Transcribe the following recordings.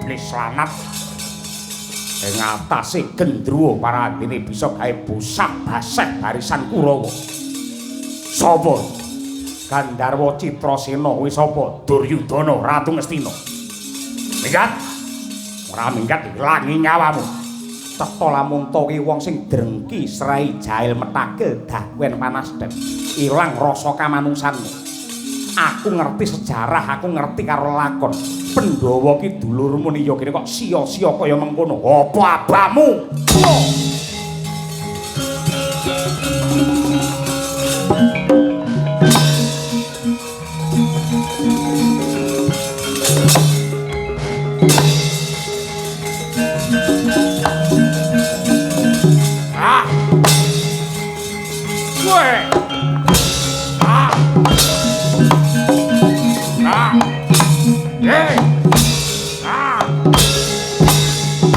Iblis lanat ing atase gendruwo parandene bisa gawe bosah baseh barisan Kurawa. Sapa? Gandharwa Citrasena kuwi sapa? Duryudana Ratu Ngastina. Minggat. Ora minggat ilangi nyawamu. Cetha lamun to ki wong sing drengki srei jail metagel dahwen panasden. Ilang rasa kamanungsanmu. Aku ngerti sejarah, aku ngerti karo lakon. Pandhawa ki dulurmu niya kene kok sia-sia kaya mengkono. Apa abamu? Ah. Kowe. Ah. Ah. Hey. Ah.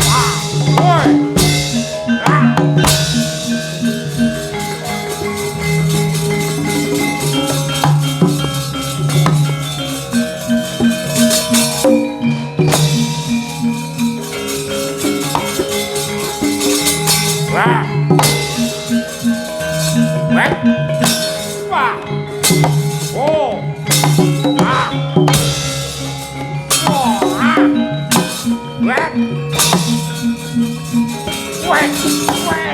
Ah. Kowe. Ah. Wah. Wah. Wah. Oh. Ah. Oh. Ah. Wah. Wah. Wah.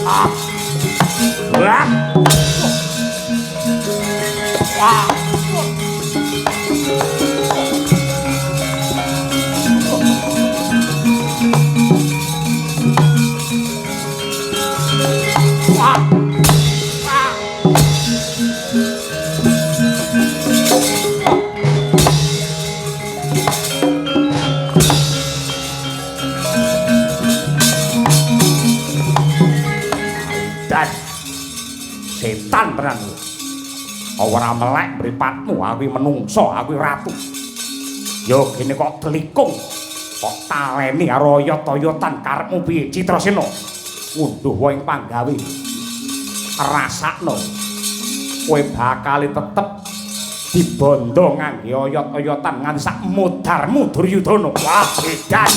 Ah. Wah. Wah. Wah. Wah. Dan setan tenan kowe. Ora melek mripatmu, aku menungso, aku ratu. Ya gene kok telikung, kok taleni karo oyot-oyotan karepmu piye Citrasena? Ngunduh wae ing panggawe. Rasakno. Kowe bakal tetep dibondo ngangge oyot-oyotan nganti sak modarmu Duryudana. Wah, edan.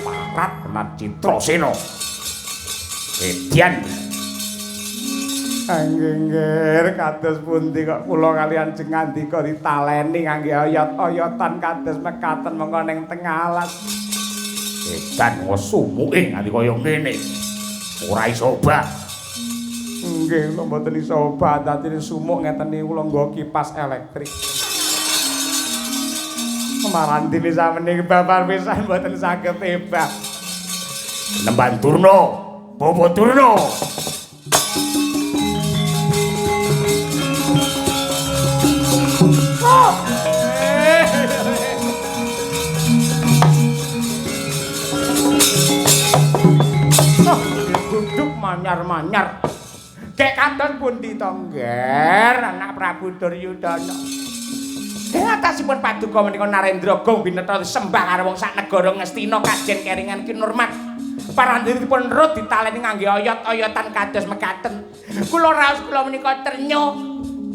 Parat tenan Citrasena. Edian. Nggih, kados pundi kok kula kaliyan jengandika ditaleni ngangge oyot-oyotan kados mekaten mengko ning tengah alas. Edan sumuke nganti kaya ngene. Ora iso obah. Nggih, kula mboten iso obah, dadine sumuk ngeten niku kula nggo kipas elektrik. Marandine samene babar pisan mboten saged ebah. Nemban Durna, Bapak Durna. Duduk manyar-manyar. Kek kados pundi to, Ngger, anak Prabu Duryudana. Ing atasipun paduka menika Narendra Gong bineta disembah karo wong sak negara Ngastina kajen keringan kinurmat. Parandhenipun rut ditaleni ngangge oyot-oyotan kados mekaten. Kula raos kula menika ternyo.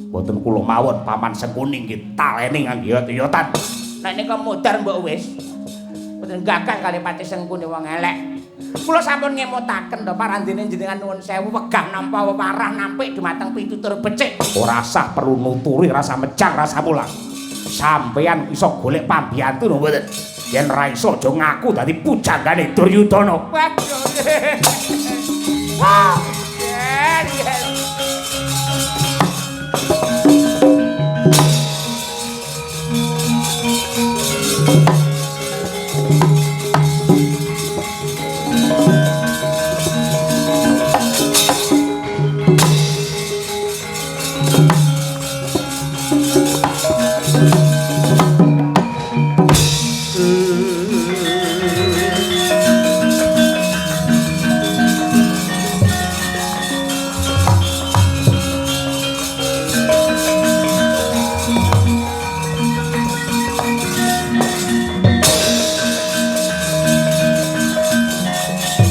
Mboten kula mawon paman Sengkuni nggih taleni ngangge oyot-oyotan. Nek nika modar mbok wis. Mboten gagah kali Patih Sengkuni wong elek. Kula sampun ngemutaken to parandene jenengan nuwun sewu wegah nampa wewarah nampik dumateng pitutur becik. Ora sah perlu nuturi rasa mejang rasa mulang. Sampeyan iso golek pambiyantu lho mboten. Yen ra iso aja ngaku dadi pujanggane Duryudana. Waduh. Wah, yen yen.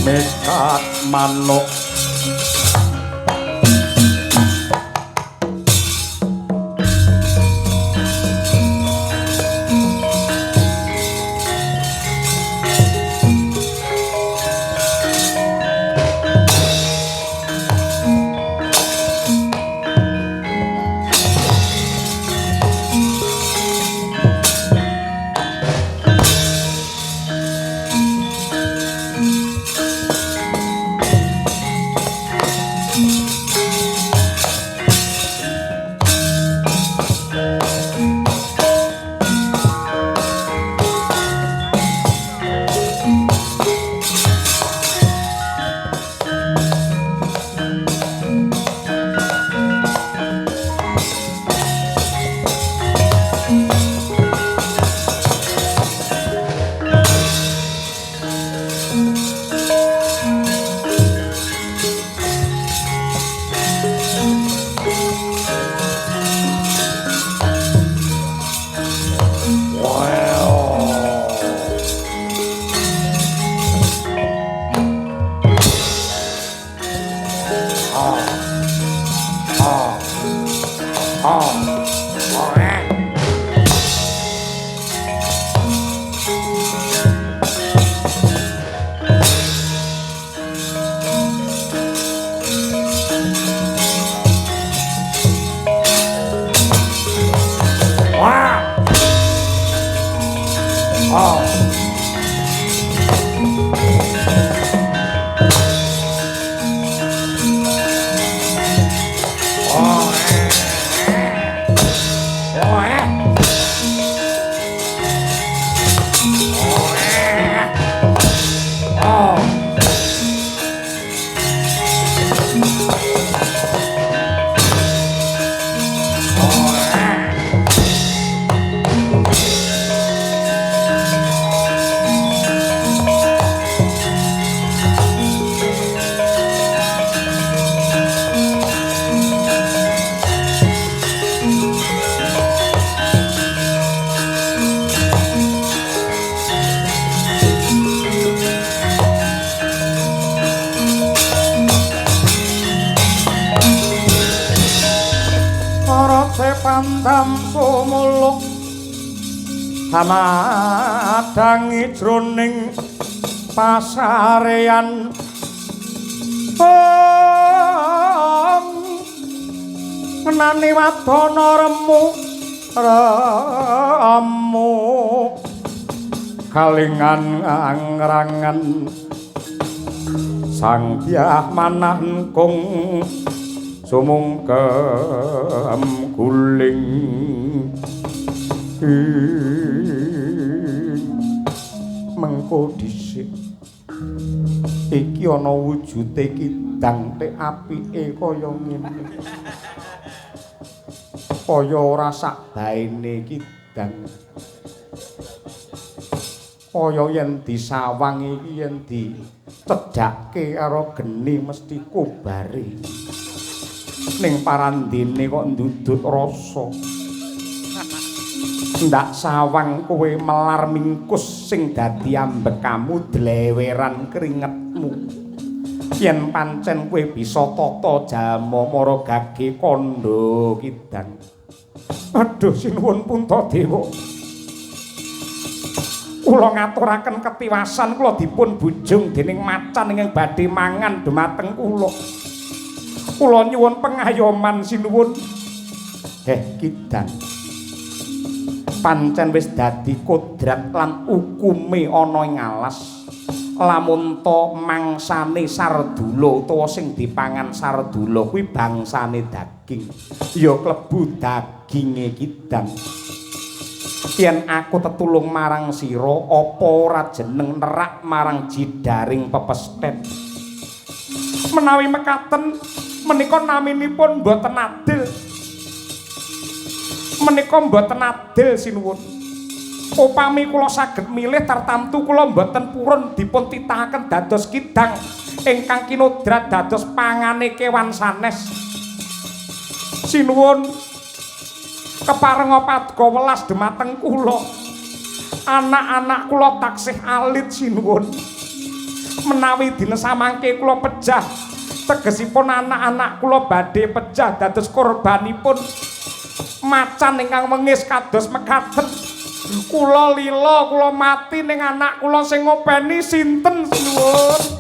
Mekat manuk Pandam sumuluk hamadangi jroning pasarean ngenani wadana remu remu kalingan angrangan sang dyah manah kung sumungkem guling mengko dhisik iki ana wujude kidang tek apike kaya ngene kaya ora sak baene kidang kaya yen disawang iki yen dicedhake karo geni mesti kobare ning parandene kok ndudut rasa. Ndak sawang kowe melar mingkus sing dadi ambekamu dleweran keringetmu. Yen pancen kowe bisa tata jalma mara gage kandha kidang. Aduh sinuwun Puntadewa. Kula ngaturaken ketiwasan kula dipun bujung dening macan ingkang badhe mangan dhumateng kula. Kula nyuwun pengayoman sinuwun. Heh kidang. Pancen wis dadi kodrat lan ukume ana ing alas. Lamun ta mangsane sardula utawa sing dipangan sardula kuwi bangsane daging. Ya klebu daginge kidang. Yen aku tetulung marang sira, apa ora jeneng nerak marang jidaring pepesthèn? Menawi mekaten menika naminipun mboten adil. Menika mboten adil sinuwun. Upami kula saged milih tartamtu kula mboten purun dipun titahaken dados kidang ingkang kinodrat dados pangane kewan sanes. Sinuwun, keparenga paduka welas dhumateng kula. Anak-anak kula taksih alit sinuwun. Menawi dina samangke kula pejah, tegesipun anak-anak kula badhe pejah dados korbanipun macan ingkang wengis kados mekaten. Kula lila, kula mati ning anak kula sing ngopeni sinten sinuwun?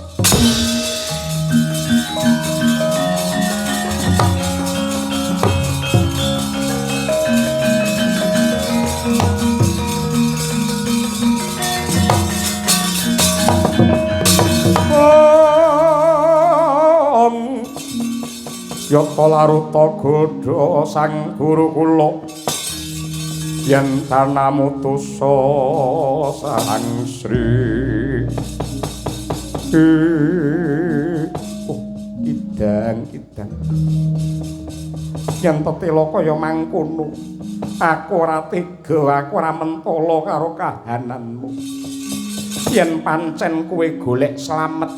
Yata laruta godha sang guru kula yen tanamutusa sang Sri. Oh, kidang kidang yen tetela kaya mangkono aku ora tega, aku ora mentala karo kahananmu. Yen pancen kowe golek slamet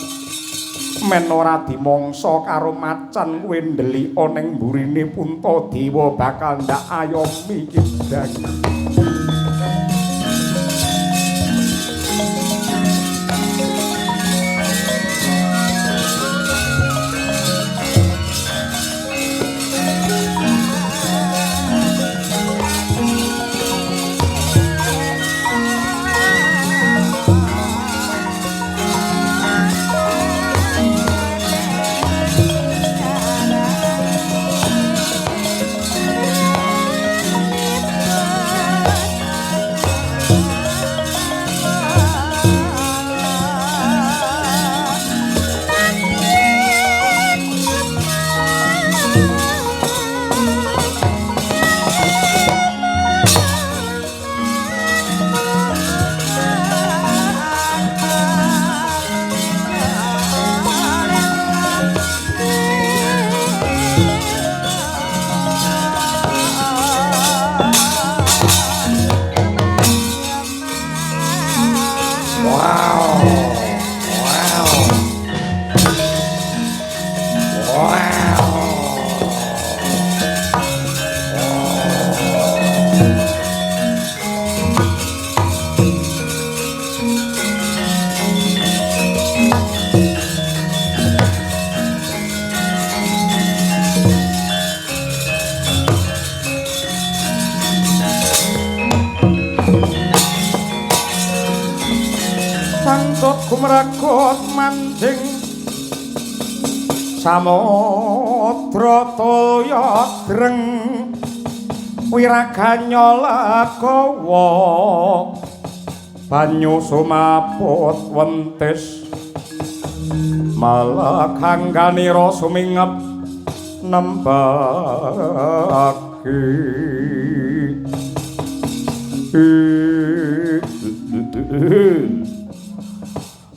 men ora dimangsa karo macan, kowe ndelika ning mburine Puntadewa bakal ndak ayomi kidang. Gumregut manjing samudra toya dreng wiraganya legawa banyu sumaput wentis malakangganira sumingep nembaki.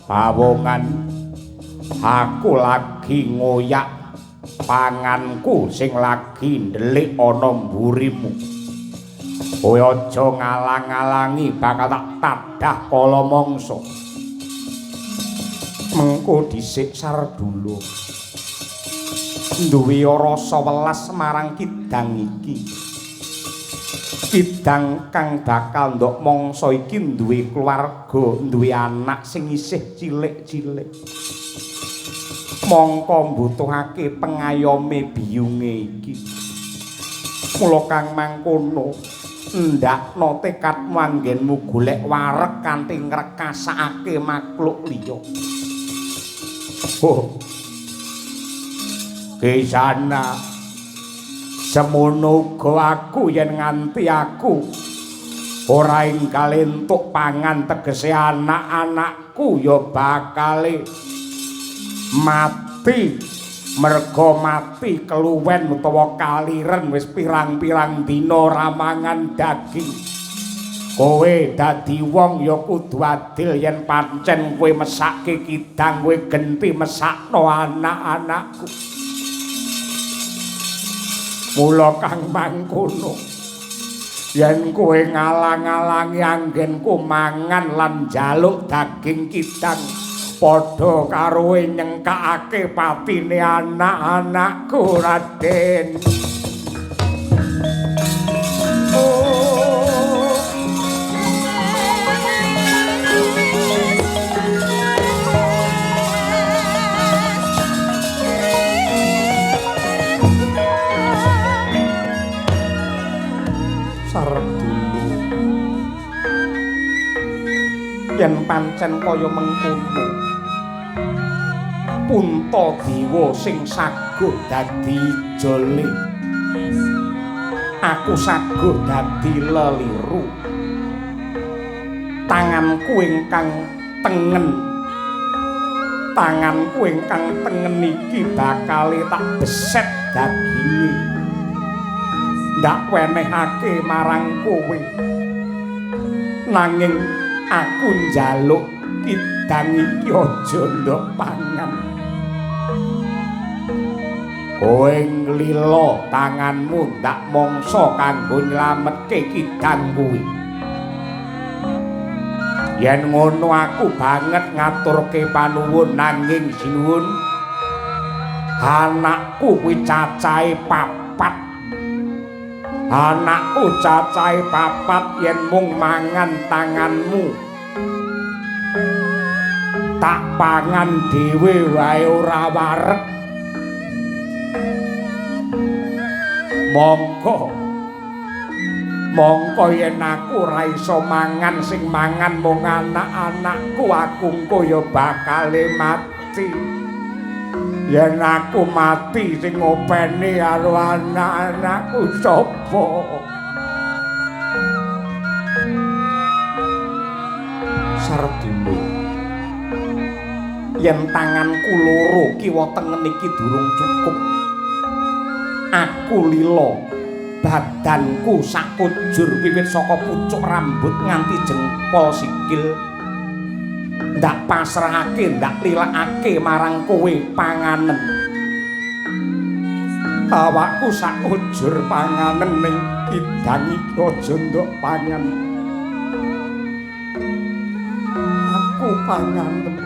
Pawongan aku lagi ngoyak panganku sing lagi ndelik ana mburimu. Kowe aja ngalang-alangi bakal tak tadah kala mangsa. Mengko dhisik Sardula duwe rasa welas marang kidang iki. Kidang kang bakal ndok mangsa iki duwe keluarga, duwe anak sing isih cilik-cilik. Mongko mbutuhake pengayome biyunge iki. Mula kang mangkono, ndakno tekadmu anggenmu golek wareg kanthi ngrekasakake makhluk liya. Oh. Kisana semono uga aku yen nganti aku ora enggal entuk pangan tegese anak-anakku ya bakale mati merga mati keluwen utawa kaliren wis pirang-pirang dina ora mangan daging. Kowe dadi wong ya kudu adil yen pancen kowe mesake kidang kowe genti mesakno anak-anakku. Mula kang mangkono yen kowe ngalang-alangi anggenku mangan lan njaluk daging kidang padha karo nyengkakake patine anak-anakku Raden. Yen pancen kaya mengkono Puntadewa sing saguh dadi jole, aku saguh dadi leliru. Tanganku ingkang tengen, tanganku ingkang tengen iki bakale tak beset daginge, ndak wenehake marang kowe. Nanging aku njaluk kidang iki aja ndok pangan. Kowe nglila tanganmu ndak mangsa kanggo nylametke kidang kuwi. Yen ngono aku banget ngaturke panuwun, nanging sinuwun anakku kuwi cacahe papat. Anakku cacahe papat yen mung mangan tanganmu tak pangan dhewe wae ora wareg. Mongko mongko yen aku ora iso mangan sing mangan mung anak-anakku, aku engko ya bakale mati. Yen aku mati sing ngopeni karo anak-anakku sapa? Sardula, yen tanganku loro kiwa tengen iki durung cukup, aku lila badanku sakujur wiwit saka pucuk rambut nganti jempol sikil ndak pasrahake, ndak lilakake marang kowe panganen. Awakku sakujur panganen ning kidang iki aja ndok pangan. Aku panganen.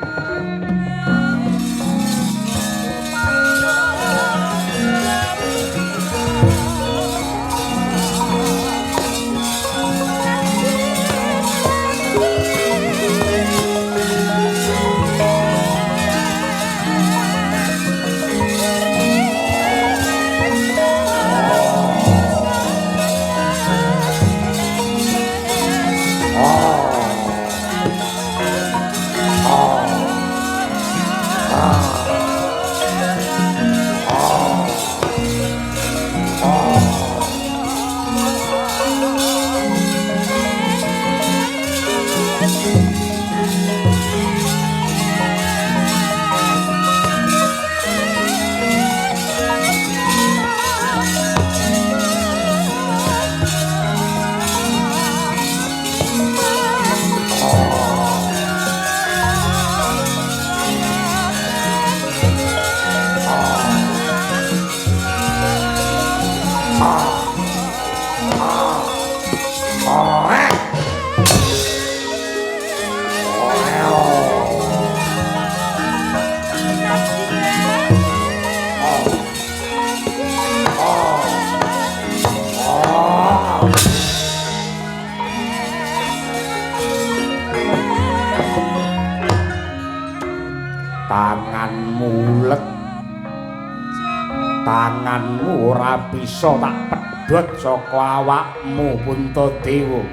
Tanganmu ora bisa tak pedhot saka awakmu Puntadewa.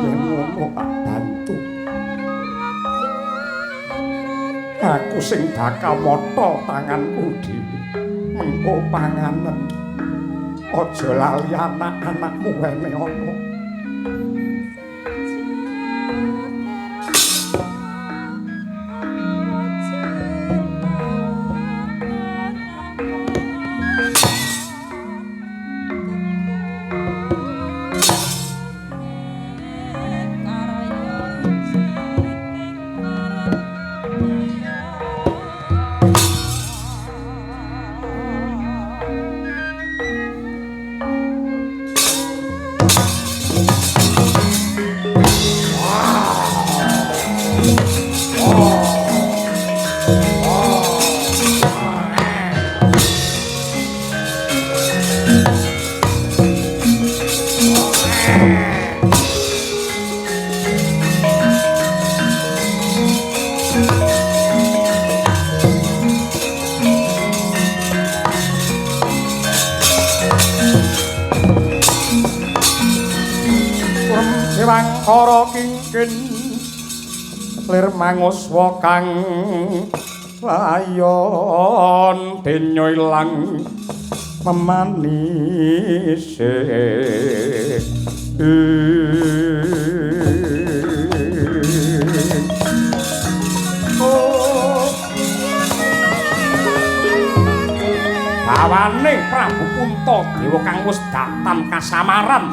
Yen ngono tak bantu. Aku sing bakal motho tanganku dhewe. Mengko panganen. Aja lali anak-anakmu wene ana. Sewangkara kingkin lir manguswa kang layon denyo ilang memanise. Bawane Prabu Puntadewa kang wis datan kasamaran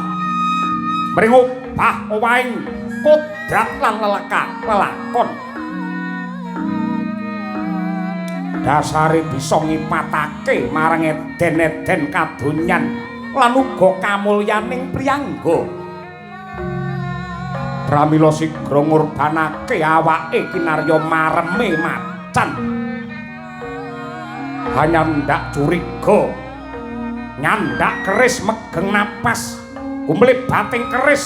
mring obah owahing kodrat lan lelakon dasare bisa ngipatake marang eden-eden kadonyan lan uga kamulyaning priyangga. Pramila sigra ngurbanake awake kinarya mareme macan. Hanyandak curiga, nyandak keris megeng napas, gumlebating keris,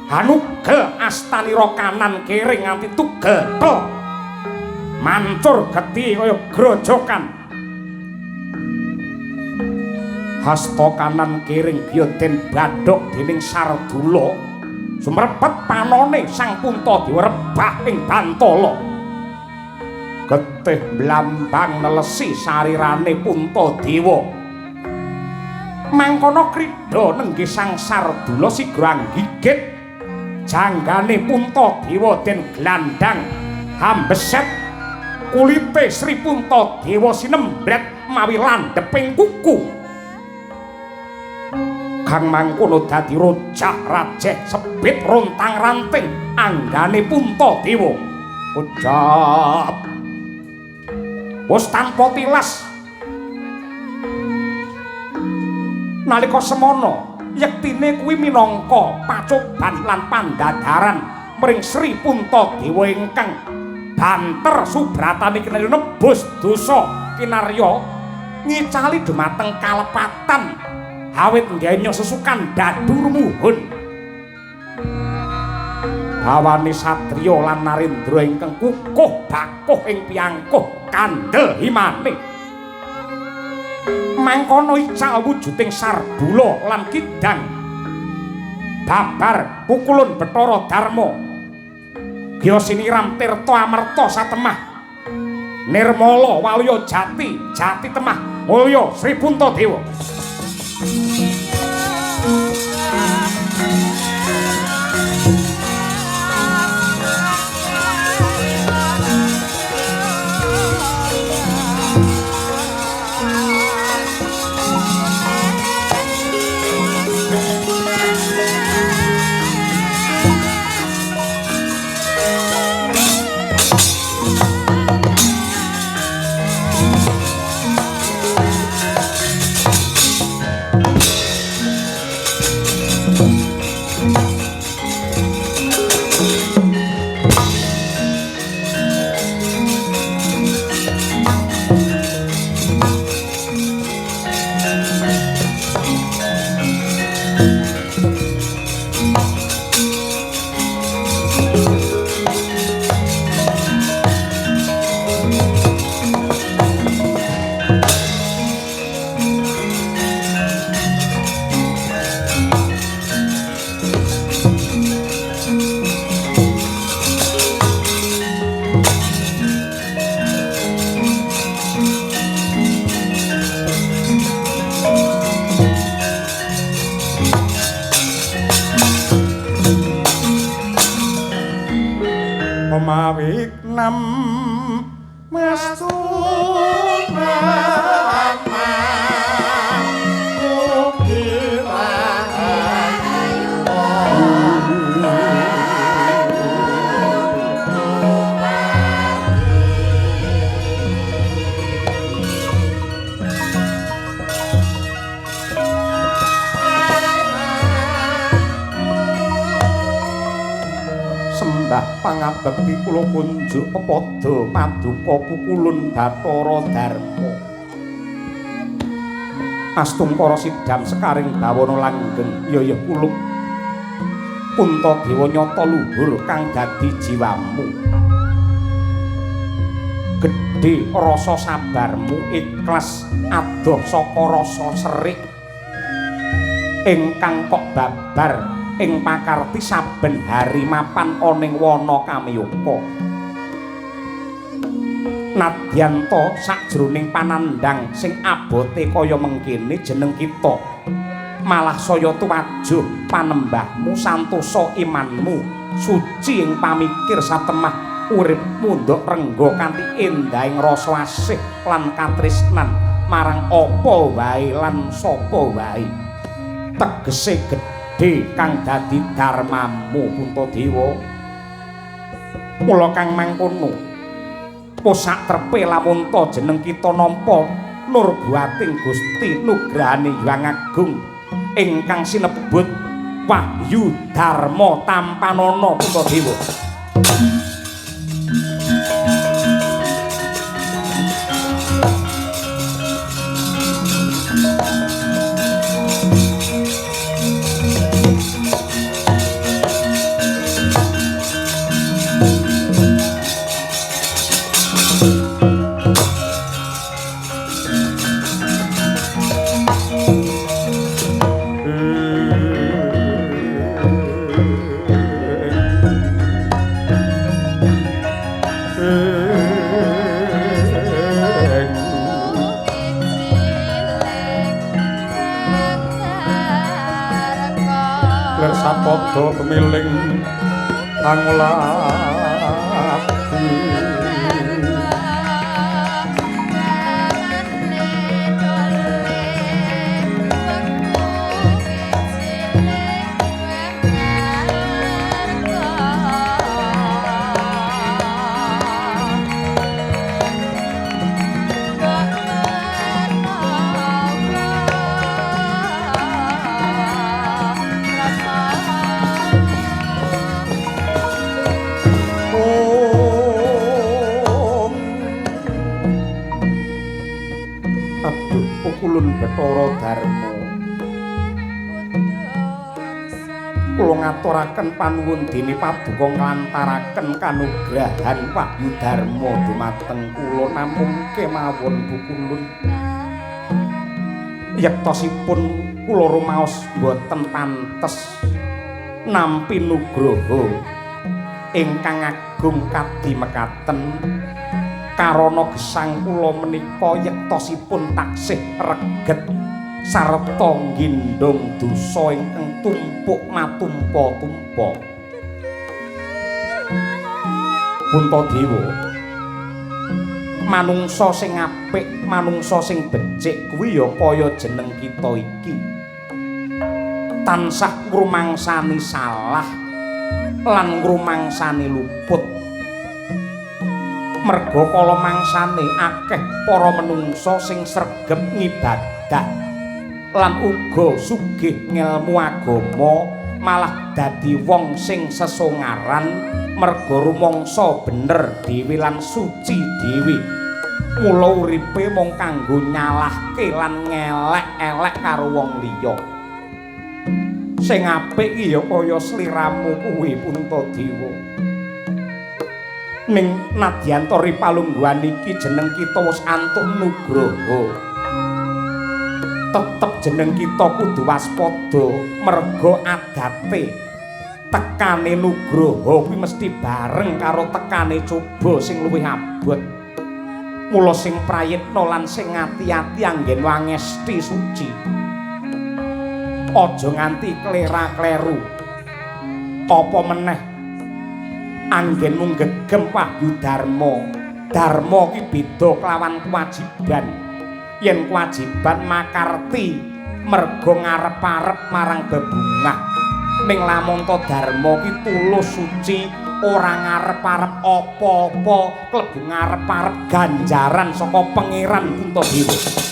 hanugel astanira kanan kiri nganti tugel tel, mancur getih kaya grojokan. Hasta kanan kiring biya den badhok dening Sardula, sumrepet panone Sang Puntadewa rebah ing bantala. Getih mlambang nelesi sarirane Puntadewa. Mangkono krida nenggih Sang Sardula sigra nggigit janggane Puntadewa den glandang hambeset kulite Sri Puntadewa sinembret mawi landheping kuku. Kang mangkono dadi rojah rajeh sebit rontang ranting anggane Puntadewa. Ucap wis tanpa tilas nalika semono yektine kuwi minangka pacoban lan pandadaran mring Sri Puntadewa ingkang banter subratane kinarya nebus dosa kinarya ngicali dumateng kalepatan awit nggenya sesukan dadu rumuhun. Bawane satriya lan narendra ingkang kukuh bakuh ing piangkuh kandel himane. Mangkono ical wujuding Sardula lan kidang babar pukulun Bathara Darma. Gya siniram tirta amerta satemah nirmala waluya jati jati temah mulya Sri Puntadewa. Pemawignam pangabekti kula kunjuk pepadha paduka pukulun Bathara Darma. Astungkara sidam sekaring bawana langgeng yayah kulup Puntadewa nyata luhur kang dadi jiwamu. Gedhe rasa sabarmu ikhlas adoh saka rasa serik ingkang kok babar ing pakarti saben hari mapan ana ing wana Kamiyaka. Nadyan ta sajroning panandhang sing abote kaya mengkene jeneng kita malah saya tuwajuh panembahmu santosa imanmu suci ing pamikir satemah uripmu ndok rengga kanthi endahing rasa asih lan katresnan marang apa wae lan sapa wae. Tegese gedhe kang dadi dharmamu Puntadewa. Mula kang mangkono posak trepe lamun ta jeneng kita nampa nurbuating Gusti nugrahane Hyang Agung ingkang sinebut Wahyu Dharma Tampanana Puntadewa. Sapada pemiling angulati Pukulun Bathara Darma. Kula ngaturaken panuwun dene paduka nglantaraken kanugrahan Wahyu Darma dumateng kula namung kemawon Pukulun. Yektosipun kula rumaos boten pantes nampi nugraha ingkang agung kadi mekaten. Karana gesang kula menika yektosipun taksih reget sarta nggindhong dosa ingkang tumpuk matumpa-tumpa. Puntadewa, manungsa sing apik, manungsa sing becik kuwi ya kaya jeneng kita iki. Tansah ngrumangsani salah lan ngrumangsani luput. Merga kala mangsane akeh para menungsa sing sregep ngibadah lan uga sugih ngelmu agama malah dadi wong sing sesongaran merga rumangsa bener dhewe lan suci dhewe. Mula uripe mung kanggo nyalahke lan ngelek-elek karo wong liya. Sing apik iki ya kaya sliramu kuwi Puntadewa. Ning nadyan tori palungguhan iki jeneng kita wis antuk nugraha. Tetep jeneng kita kudu waspada merga adate tekane nugraha kuwi mesti bareng karo tekane coba sing luwih abot. Mula sing prayitna lan sing ati-ati anggen wangesti suci. Aja nganti klera-kleru. Apa meneh anggenmu nggegem Wahyu Dharma. Dharma ki beda kelawan kewajiban. Yen kewajiban makarti merga ngarep-arep marang bebungah. Ning lamun ta dharma ki tulus suci, ora ngarep-arep apa-apa, klebu ngarep-arep ganjaran saka Pangeran Puntadewa.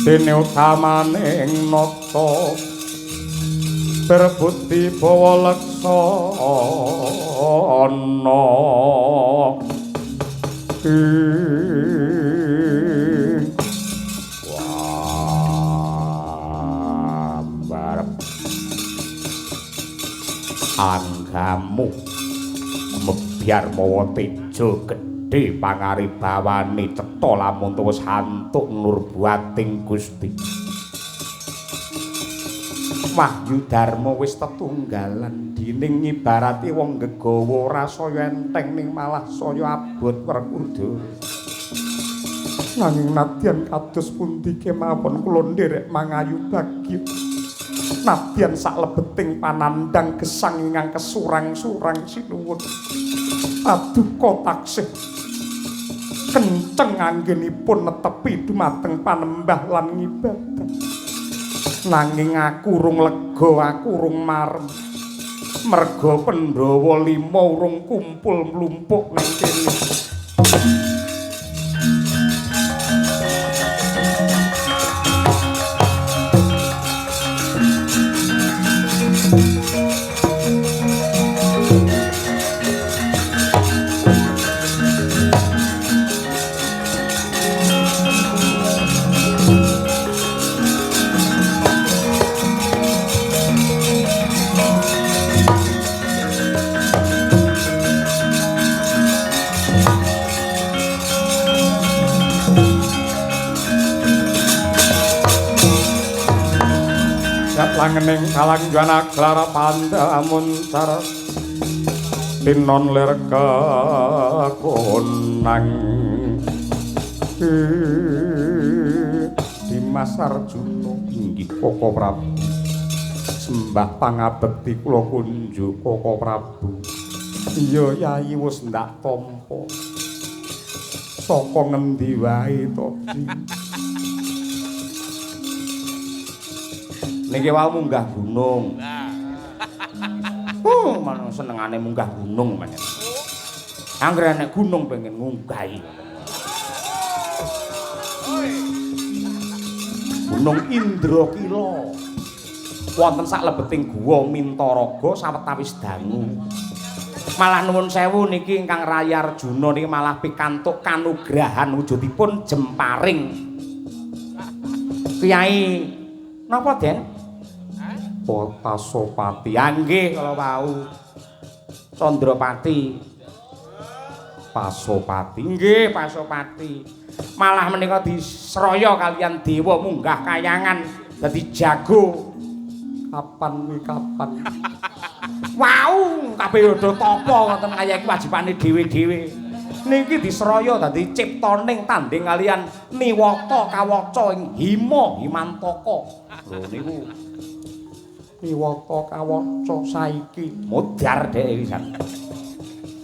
Dene utamaning nata berbudi bawa leksana. Wah, barep anggamu mebyar mawa teja gedhe pangaribawane cetha lamun tuwus hantuk nurbuating Gusti. Wahyu Dharma wis tetunggalan dining ngibarati wong gegawa ora saya enteng ning malah saya abot Werkudara. Nanging nadyan kados pundi kemawon kula nderek mangayu bagya. Nadyan saklebeting panandhang gesang ingkang kesurang-surang sinuwun. Paduka taksih kenceng anggenipun netepi dumateng panembah lan ngibadah. Nanging aku urung lega, aku urung marem. Merga Pandhawa lima urung kumpul mlumpuk ning kene. Langening kalanggana klara pandamuncar tinon lir kekonang Dimas Arjuna inggih Koko Prabu. Sembah pangabekti kula kunjuk Koko Prabu. Iya Yai wis ndak tampa. Saka ngendi wae to? Niki wau munggah gunung. Manung senengane munggah gunung pancen. Anggere nek gunung pengen ngunggahi. Gunung Indrakila. Wonten saklebeting guwa Mintaraga sawetawis dangu. Malah nuwun sewu niki ingkang Rayi Arjuna niki malah pikantuk kanugrahan wujudipun jemparing. Kyai napa, Den? Pasopati. Nggih kala wau. Candrapati. Pasopati. Nggih, Pasopati. Malah menika disraya kalian dewa munggah kayangan dadi jago. Kapan kuwi kapan? Wau, kabeh padha tapa ngoten kaya iki wajibane dhewe-dhewe. Niki disraya dadi ciptaning tanding kalian niwata kawaca ing Hima Himantaka. Lho niku niwata kawaca saiki modar dhek pisan.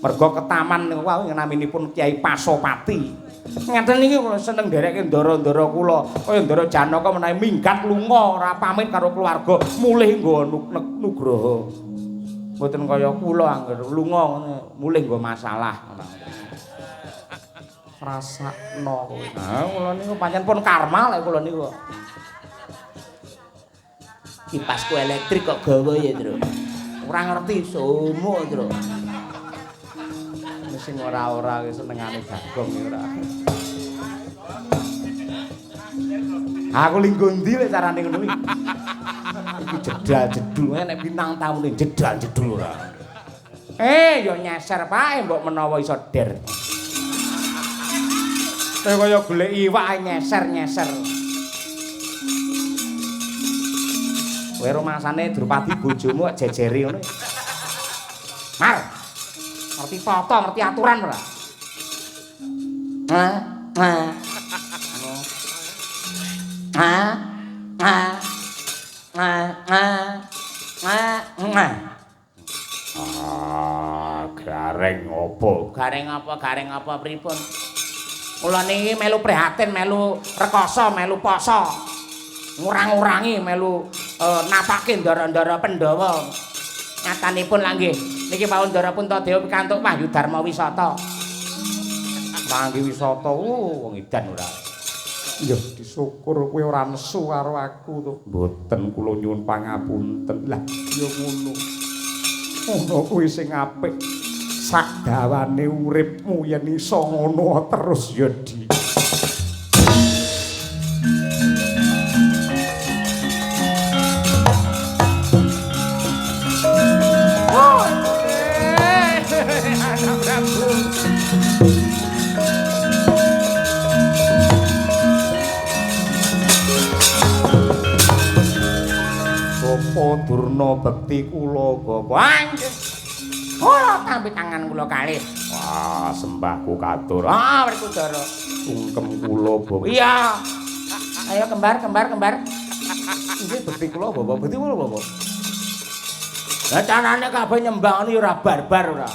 Merga ketaman niku wau naminipun Kyai Pasopati. Ngaten niki kula seneng nderekke ndara-ndara kula. Kaya Ndara Janaka menawi minggat lunga ora pamit karo keluarga, mulih nggo nugraha. Mboten kaya kula angger lunga mulih nggo masalah. Rasakno kowe. Ha kula niku pancen pun karma lek kula niku. Kipasku elektrik kok gawa ya, Tru. Ora ngerti sumuk, Tru. Sing ora-ora senengane Bagong iki ora. Aku linggo ndi lek carane ngono iki. Iki jedal-jedul nek bintang tamune jedal-jedul ora. Ya nyeser pae mbok menawa iso der. Kaya kaya golek iwak nyeser-nyeser. Kowe rumasane Drupadi bojomu kok jejeri ngono. Mar. Ngerti tata, ngerti aturan ora? Gareng apa? Gareng apa? Gareng apa pripun? Kula niki melu prihatin, melu rekoso, melu poso. Ngurang-ngurangi melu napake ndara-ndara Pandhawa. Nyatanipun lah nggih. Niki pawon Ndara Puntadewa pikantuk Wahyu Dharma Wisata. Manggi wisata, wong edan ora. Ya disyukur kowe ora nesu karo aku to. Mboten kula nyuwun pangapunten. Lah ya ngono. Ngono kuwi sing apik. Sak dawane uripmu yen iso ngono terus ya, Di. Bapak Durna bekti kula Bapak. Nggih. Kula tampi tangan kula kalih. Wah, sembahku katur. Ah, Werkudara. Sungkem kula Bapak. Iya. Ayo kembar, kembar, kembar. Nggih bekti kula Bapak, bekti kula Bapak. Lah carane kabeh nyembah ngono ya ora barbar ora.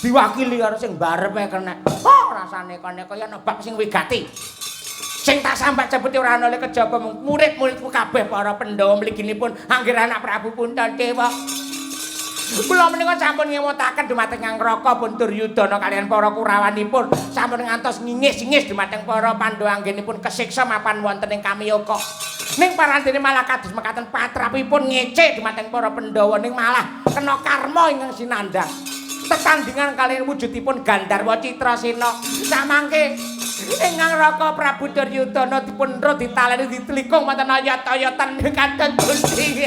Diwakili karo sing barepe kena. Oh, rasane kene kaya nebak sing wigati. Sing tak sambat cepete ora ana le kejaba murid-muridku kabeh para Pandhawa mliginipun anggir anak Prabu Puntadewa. Kula menika sampun ngemutaken dumateng Angraka pun Duryudana kaliyan para Kurawanipun sampun ngantos ngingis-ingis dumateng para Pandhawa anggenipun kesiksa mapan wonten ing Kamiyaka. Ning parantene malah kados mekaten patrapipun ngece dumateng para Pandhawa ning malah kena karma ingkang sinandhang. Tetandingan kaliyan wujudipun Gandharwa Citrasena. Samangke ingkang Raka Prabu Duryudana dipun ro ditaleni ditelikung wonten ayat-ayatan kados pundi.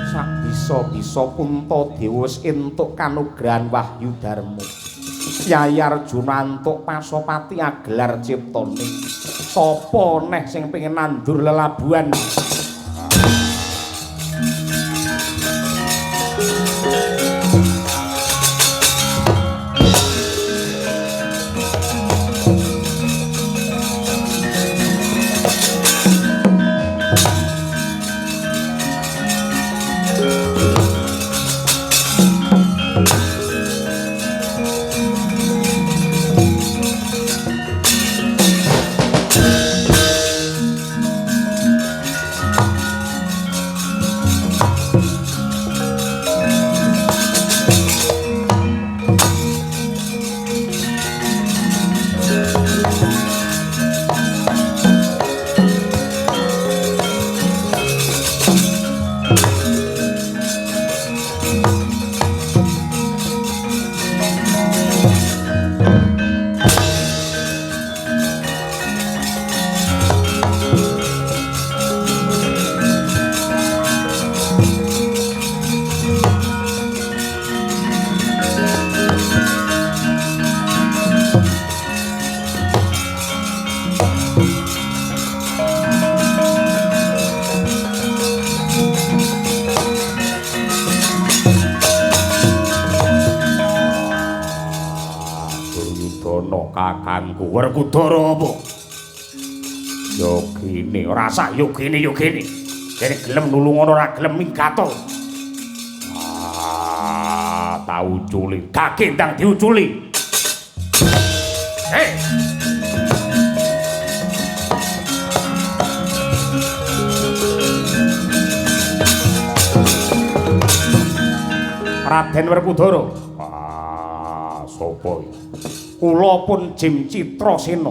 Sak bisa-bisa Puntadewa wis entuk kanugrahan Wahyu Darma. Kyai Arjuna entuk Pasopati agelar ciptane. Sapa neh sing pengen nandur lelabuhan? Kakangku Werkudara apa? Yogine ora sah yogine yogine. Kene gelem nulungono ora gelem minggato. Ah, tau uculi. Kaki ndang diuculi. Hei. Raden Werkudara. Ah, sapa iki? Kula pun Jim Citrasena.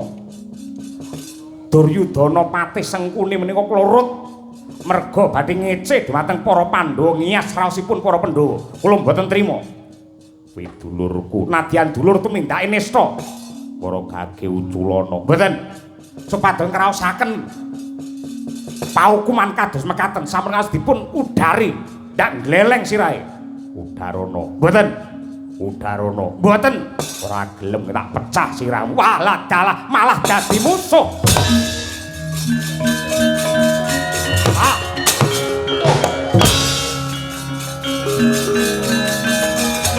Duryudana patih Sengkuni menika kula rut merga badhe ngece dhumateng para Pandhawa ngiyas raosipun para Pandhawa. Kula mboten trima. Kuwi dulurku, nadyan dulur tumindake nista. Para gage uculana. Mboten. Supados ngraosaken paukuman kados mekaten sampun kados dipun udari ndak gleleng sirahe. Udarana. Mboten. Udarana. Mboten. Ora gelem tak pecah sirahmu. Wah, dalah malah dadi musuh. Ah.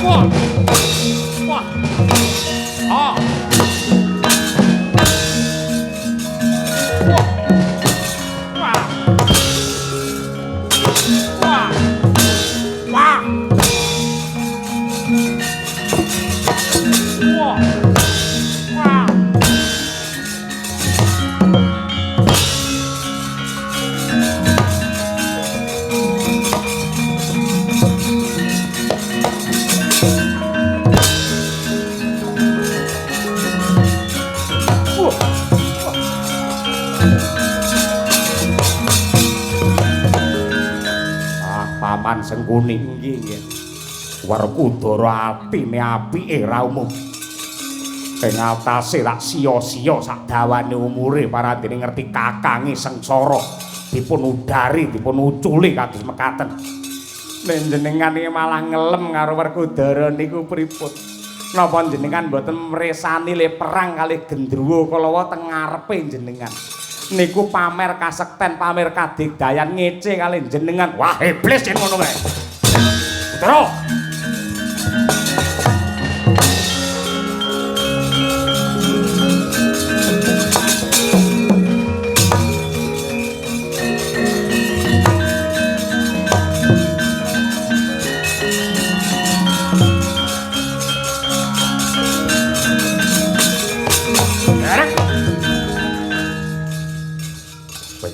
Wah. Wah. Ah. Wah. Wah. Wah. Wah. Wah. Wah. Sengkuni. Nggih, nggih. Werkudara atine apike ra umum. Ing atase rak sia-sia sak dawane umure parandene ngerti kakange sengsara dipun udari, dipun uculi kados mekaten. Nek jenengan iki malah ngelem karo Werkudara niku pripun? Napa jenengan mboten mresani le perang kalih gendruwo kalawa teng ngarepe jenengan? Niku pamer kasekten, pamer kadigdayan ngece kalih jenengan. Wah, iblis yen ngono kae. Udara.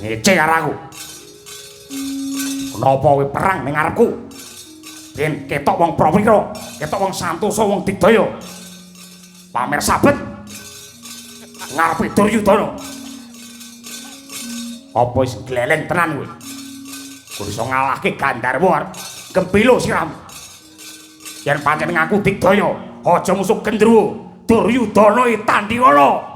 Ngece karo aku. Kenapa kowe perang ning ngarepku? Ben ketok wong Prawira, ketok wong Santosa, wong Digdaya. Pamer sabet ngarepe Duryudana. Apa wis gleleng tenan kowe? Kowe iso ngalahke Gandharwa arep gempilo siramu. Yen pancen ngaku Digdaya, aja musuh gendruwo. Duryudana tandhiwala.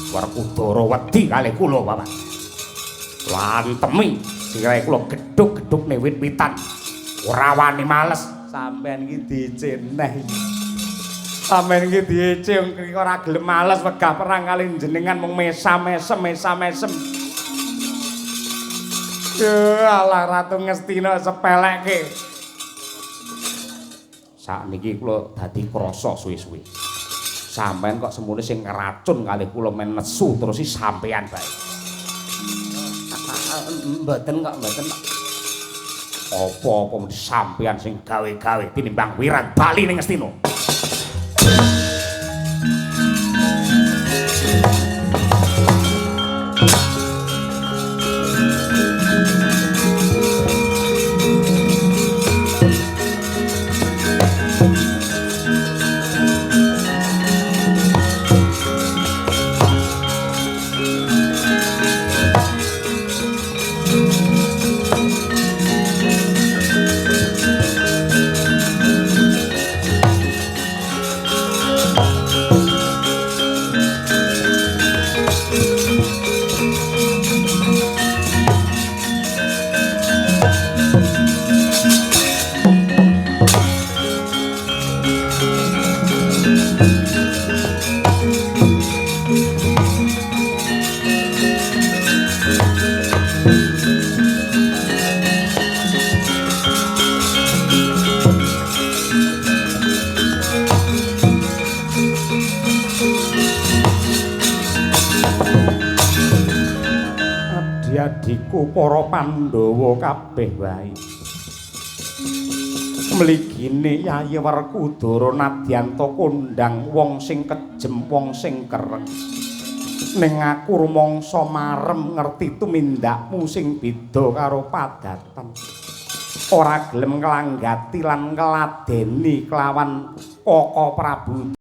Werkudara wedi kalih kula, Bapak. Lantemi sirahe kula gedhug-gedhug ne wit-witan. Ora wani males. Sampeyan iki diceneh iki. Sampeyan iki diece wong ora gelem males wegah perang kalih jenengan mung mesam-mesem mesam-mesem. Yo alah Ratu Ngastina sepelekke. Sakniki kula dadi krasa suwe-suwe. Sampeyan kok semune sing ngeracun kalih kula men nesu terus si sampeyan bae. Mboten kok, mboten kok. Apa-apa mesti sampeyan sing gawe-gawe tinimbang wiran bali ning Ngastina. Adhiku para Pandhawa kabeh wae. Mligine Yayi Werkudara nadyanta kondhang wong sing kejem, wong sing kereng. Ning aku rumangsa marem ngerti tumindakmu sing beda karo padatan. Ora gelem nglanggati lan ngladeni kelawan Kaka Prabu.